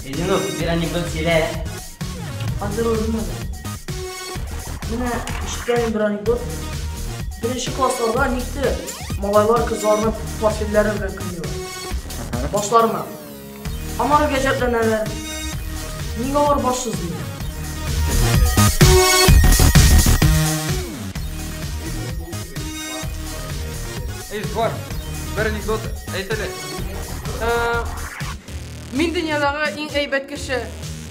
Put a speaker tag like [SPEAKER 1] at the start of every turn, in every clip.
[SPEAKER 1] Илнур, бер анекдот сөйлә.
[SPEAKER 2] Хәзер уйлыйм әле. Менә ишеткәнем бер анекдот. Беренче классларда никтер малайлар кызларны портфельләре белән көнлиләр. Башларына. Аннары гаҗәпләнәләр. Нигә алар башсыз диләр.
[SPEAKER 3] Эй, бар, бер анекдот әйт әле.
[SPEAKER 4] Мин дөньядагы иң әйбәт кеше.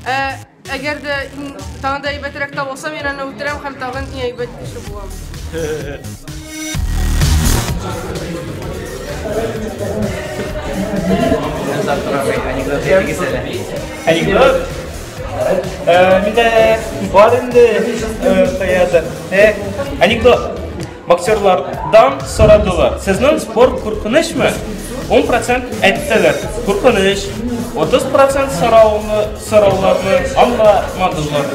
[SPEAKER 4] Ә әгәр дә иң тагын да әйбәтрәк табылса, мин аны үтерәм һәм тагын иң әйбәт кеше булам.
[SPEAKER 1] Анекдот әйтегез әле.
[SPEAKER 5] Анекдот? Миндә бар инде каядыр. Анекдот. Боксерлардан сорадылар. Сезнең спорт куркынычмы? 10% әйттеләр. Куркыныч. 30% сорауны сорауларны аңламадылар.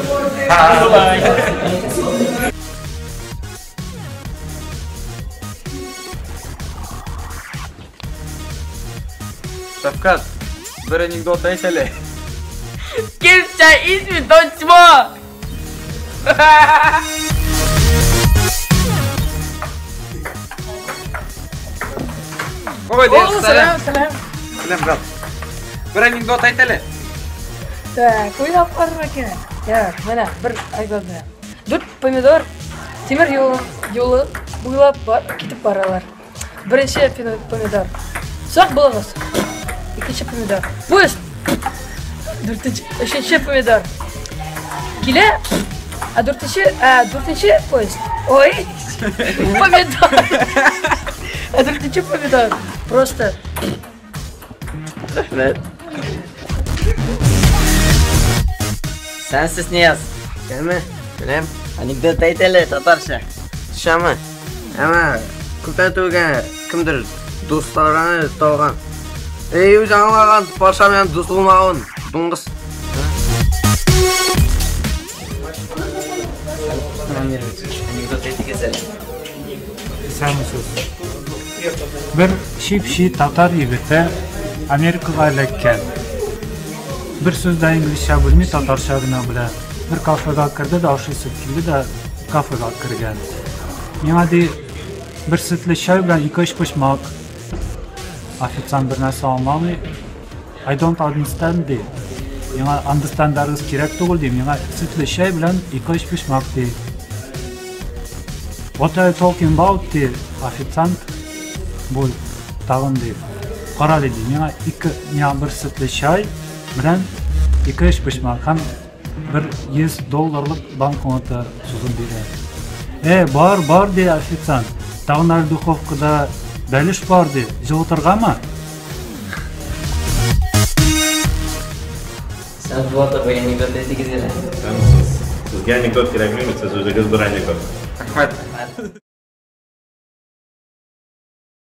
[SPEAKER 5] Шулай.
[SPEAKER 3] Шәфкать, бер анекдот әйт әле.
[SPEAKER 4] Кем чай исми, тот чмо!
[SPEAKER 3] Ой,
[SPEAKER 4] О, сәлам, сәлам.
[SPEAKER 3] Сәлам, брат. Бер анекдот әйт әле.
[SPEAKER 6] Так, уйлап карарга кирәк. Так, менә бер анекдот менә. Дүрт помидор тимер юлы, юлы буйлап бар, китеп баралар. Беренче помидор. Сак булыгыз. Икенче помидор. Поезд. Дүртенче, өченче помидор. Килә. Ә дүртенче, ә дүртенче поезд. Ой, помидор. Ә дүртенче помидор. Просто
[SPEAKER 1] Рәхмәт. Сәнсез Нияз.
[SPEAKER 7] Кәме? Беләм.
[SPEAKER 1] Анекдот әйт әле татарча.
[SPEAKER 7] Шамы. Әмма күптән түгел кемдер дусларны тауган. Эй, үзе аңлаган, патша белән дус булмавын, дуңгыз.
[SPEAKER 1] Анекдот әйтегез әле.
[SPEAKER 8] Исәнмесез. Бер чип-чи татар егете Америкага эләккән. Бер сүз дә инглизчә белми, татарча гына белә. Бер кафега керде дә ашыйсы килде дә кафега кергән. Миңа ди бер сөтле чәй белән ике өчпочмак. Официант бер нәрсә аңламый. I don't understand ди. Миңа understandarыгыз кирәк түгел ди. Миңа сөтле чәй белән ике өчпочмак ди. What are you talking about ди официант. Бу тагын ди. Кара ди, миңа ике, миңа бер сөтле чәй белән ике өчпочмак һәм бер 100 долларлык банкнота сузып бирә. Бар, бар ди официант. Тагын әле духовкада бәлеш бар ди. Җылытыргамы?
[SPEAKER 1] Сән Булат абый анекдот әйтегез әле.
[SPEAKER 9] Сезгә анекдот кирәкмиме? Сез үзегез бер анекдот.
[SPEAKER 3] Рәхмәт.
[SPEAKER 1] Рәхмәт.